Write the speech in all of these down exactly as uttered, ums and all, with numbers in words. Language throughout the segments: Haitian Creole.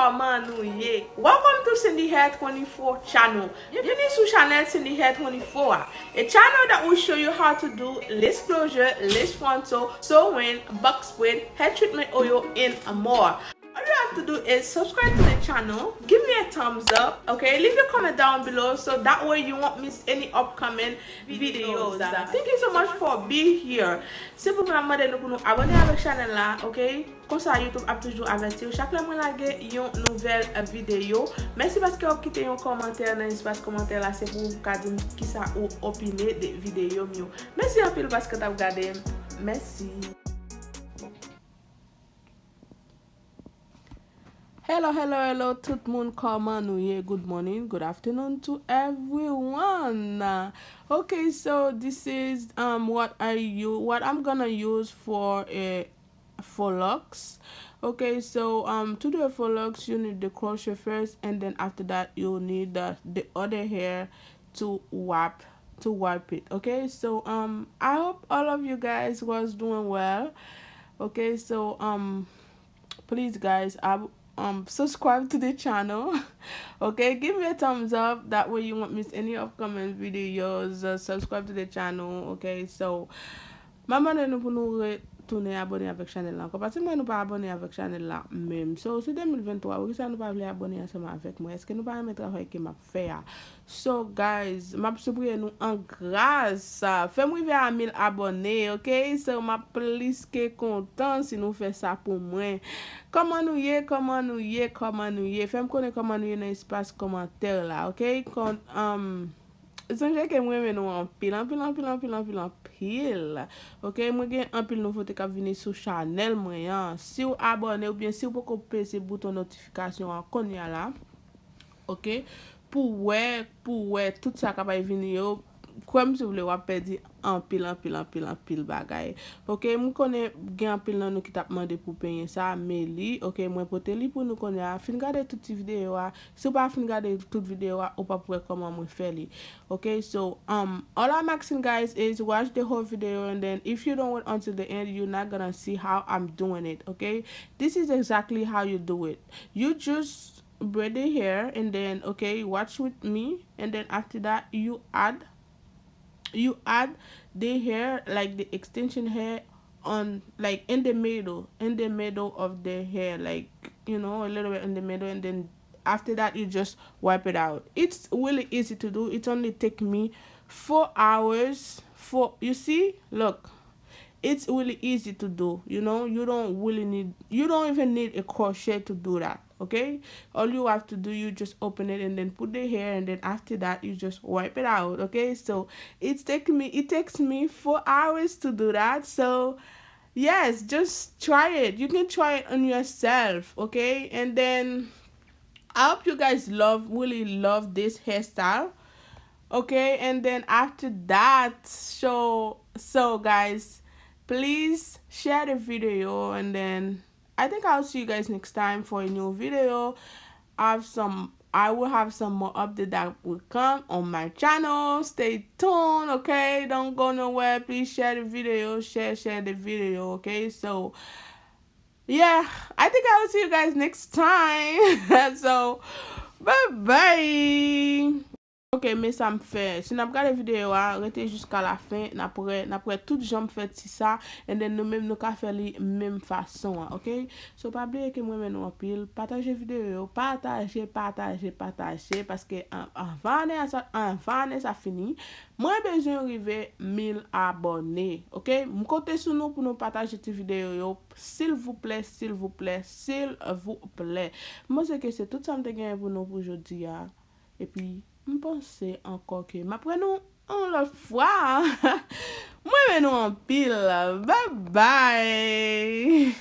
Kòman nou ye? Welcome to Cindy Hair twenty-four channel. Byenvini sou chanèl Cindy Hair twenty-four a. A channel that will show you how to do lace closure, lace frontal, sewing, box braid, hair treatment oil, and more. All you have to do is subscribe to the channel, give me a thumbs up, okay? Leave a comment down below so that way you won't miss any upcoming videos. Thank you so much for being here. Silvouplè, m ap mande nou pou nou abòne avèk chanèl la, okay? Konsa YouTube ap toujou avèti w chak lè mwen lage yon nouvèl videyo. Mèsi paske w ap kite yon kòmantè nan espas kòmantè la, se pou w ka di m kisa ou opine de videyo m yo. Mèsi anpil paske w t ap gade m. Mèsi. Hello, hello, hello, tout moun, kòman nou ye? Good morning, good afternoon to everyone. Okay, so this is um what I use, what I'm gonna use for a faux locks. Okay, so um to do a faux locks, you need the crochet first, and then after that you need the, the other hair to wipe to wipe it. Okay, so um I hope all of you guys was doing well. Okay, so um please guys, I um subscribe to the channel. Okay, give me a thumbs up, that way you won't miss any upcoming videos. Uh, subscribe to the channel. Okay, so m ap mande nou pou nou retounen abòne avèk chanèl la ankò, paske m wè nou pa abòne avèk chanèl la menm. So se de mil venntwa, poukisa nou pa vle abòne ansanm avèk mwen? Èske nou pa renmen travay ke m ap fè a? So guys, m ap sipriye nou an gras. Fè m rive a mil abòne, okay? So m ap plis ke kontan si nou fè sa pou mwen. Kòman nou ye? Kòman nou ye? Kòman nou ye? Fè m konnen kòman nou ye nan espas kòmantè la, okay? Kon, um, sonje ke m renmen nou anpil, anpil, anpil, anpil, anpil, anpil. Okay? Mwen gen anpil nouvote k ap vini sou chanèl mwen an. Si w abòne oubyen si w poko peze bouton notifikasyon an kounye a la, okay, pou wè, pou wè tout sa k ap vini yo, kwè m si w vle, w ap pèdi anpil, anpil, anpil, anpil bagay. Okay, m konnen gen anpil nan nou ki t ap mande pou penyen sa, men li, okay, mwen pote li pou nou kounye a. Fin gade tout ti videyo a. Si w pa fin gade tout videyo a, ou p ap wè kòman mwen fè li. Okay, so um all I'm asking guys is watch the whole video, and then if you don't wait until the end, you're not gonna see how I'm doing it. Okay, this is exactly how you do it. You just braid the hair, and then, okay, watch with me, and then after that you add you add the hair, like the extension hair, on, like, in the middle, in the middle of the hair, like, you know, a little bit in the middle, and then after that you just wipe it out. It's really easy to do. It only take me four hours. For, you see, look, it's really easy to do, you know. You don't really need, you don't even need a crochet to do that, okay? All you have to do, you just open it and then put the hair, and then after that you just wipe it out, okay? So it's take me it takes me four hours to do that. So yes, just try it. You can try it on yourself, okay? And then I hope you guys love, really love this hairstyle. Okay, and then after that, so so guys, please share the video, and then I think I'll see you guys next time for a new video. I have some I will have some more update that will come on my channel. Stay tuned, okay? Don't go nowhere. Please share the video, share, share the video, okay? So yeah, I think I will see you guys next time. So bye bye. Ok, men sa m fè. Si n ap gade videyo a, rete jiska lafen, n ap wè, n ap wè tout jan m fè ti sa, and then nou menm nou ka fè li menm fason an, ok? So pa bliye ke m renmen nou anpil, pataje videyo yo, pataje, pataje, pataje, paske an, anvan ane a sa, anvan ane sa fini, mwen bezwen rive mil abòne, ok? M konte sou nou pou nou pataje ti videyo yo, silvouplè, silvouplè, silvouplè. M panse ke se tout sa m te genyen pou nou pou jodi a. Epi, m panse ankò ke m ap wè nou yon lòt fwa. Mwen renmen nou anpil. Bye bye.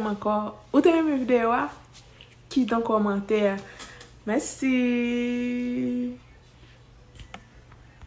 Ankò, ou te renmen videyo a? Kite yon kòmantè. Mèsi.